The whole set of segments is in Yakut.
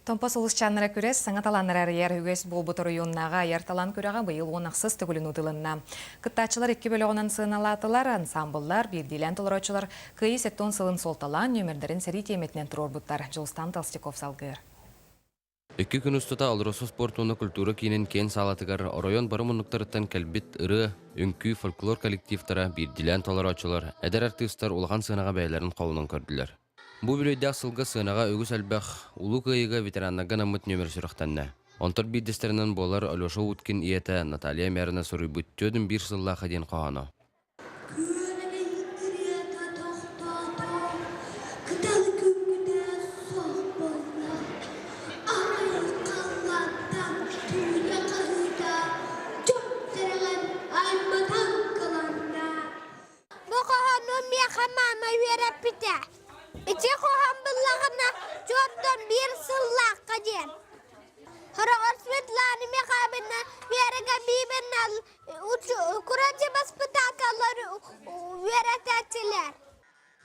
Томпо сулусчааннара күрэс саҥа талааннары арыйар үгэс буолбут оройуоннааҕы айар талаан күрэҕэ быйыл уон ахсыс төгүлүн ыытылынна. Кыттааччылар икки бөлөҕүнэн сыаналаатылар, ансаамбыллар, биирдиилээн толорооччулар Кыайыы 70 сылын суолталаан нүөмэрдэрин сэрии тиэмэтинэн туруорбуттар. Дьулустаан Толстяков салгыыр. Икки күн устата Алроса спорт уонна культура киинин киэн саалатыгар оройуон бары муннуктарыттан кэлбит ырыа, үҥкүү, фольклор коллективтара, биирдиилээн толорооччулар, эдэр артыыстар улахан сыанаҕа бэйэлэрин холонон көрдүлэр. Бу үбүлүөйдээх сылга сыанаҕа үгүс элбэх Улуу Кыайыыга ветераннарга анаммыт нүөмэр сүрэхтэннэ. Онтон биирдэстэринэн буолар Алеша Уткин ийэтэ Наталья Мярина суруйбут «Түөдүн биир сыллаах» диэн хоһооно. Күөрэгэй ырыата тохтоото, кыталы күҥҥүтэ суох буолла. Арай халлаантан тууйа хаһыыта дьон сэрэҕин айматан кыланна. Бу хоһоону миэхэ маама үөрэппитэ. Ити хоһоон буллаҕына чуордон биир сыллаахха диэн. Хороҕор Светлана Михайловна Вера Габиевна курачы баспытаакалар үөрэтээччилэр.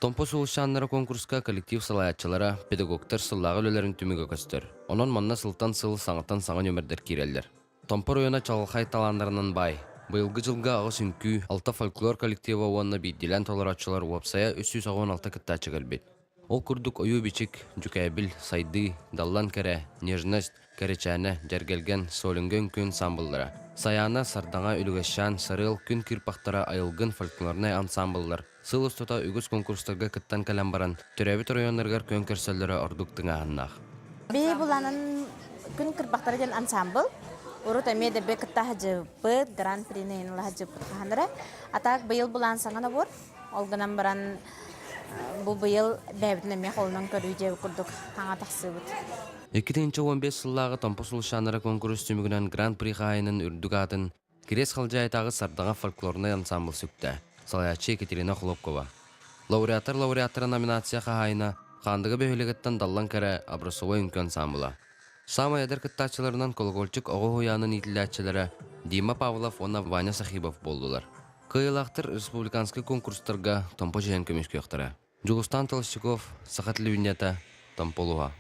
Томпо сулусчааннара конкурска коллектив салайааччылара, педагогтар сыллааҕы үлэлэрин түмүгэ көстөр. Онон манна сылтан сыл саҥаттан саҥа нүөмэрдэр киирэллэр. Томпо оройуона чаҕылхай талааннарынан баай. Быйылгы дьылга аҕыс үҥкүү, алта фольклор коллектива уонна биирдиилээн толорооччулар уопсайа 386 кыттааччы кэлбит. Ол курдук ойуу-бичик, дьүкээбил, сайдыы, даллан кэрэ, нежность, кэрэчээнэ, дьэргэлгэн, солинга үҥкүү ансаамбыллара, Сайаана, Сардаҥа, Үлүгэсчээн, Сарыал, Күн кыырпахтара, Айылгын фольклорнай ансаамбыллар сыл устата үгүс конкурстарга кыттан кэлэн баран, төрөөбүт оройуоннарыгар күөн көрсөллөрө ордук тыҥааһыннаах. Биһи буланан Күн кырбахтара диэн ансаамбыл. Урут эмиэ да кытта сылдьыбыт, гран-прини ыла сылдьыбыт хаһан эрэ. А так быйыл булаан саҥа набор. Ол гынан баран бу быйыл бэйэбитин эмиэ холунан көрүү диэбит курдук хаҥа тахсыбыт. 2015 сыллааҕы Томпо сулусчааннара куонкурус түмүгүнэн Гран-при хаһаайынын үрдүк аатын Кириэс Халдьаайытааҕы Сардаҥа фольклорнай ансаамбыл сүктэ, салайааччы Екатерина Охлопкова. Лауреаттар лауреаттара номинация хаһаайына Хаандыга бөһүөлэгиттэн Даллан кэрэ образцовай үҥкүү ансаамбыла. Саамай эдэр кыттааччыларынан Колокольчик оҕо уһуйаанын иитиллээччилэрэ Дима Павлов уонна Ваня Сахибов буоллулар. Кыайыылаахтар республиканскай конкурстарга Томпо дьиһэн көмүскүөхтэрэ. Дьулустаан Толстяков, Саха телевидениета, Томпо улууһа.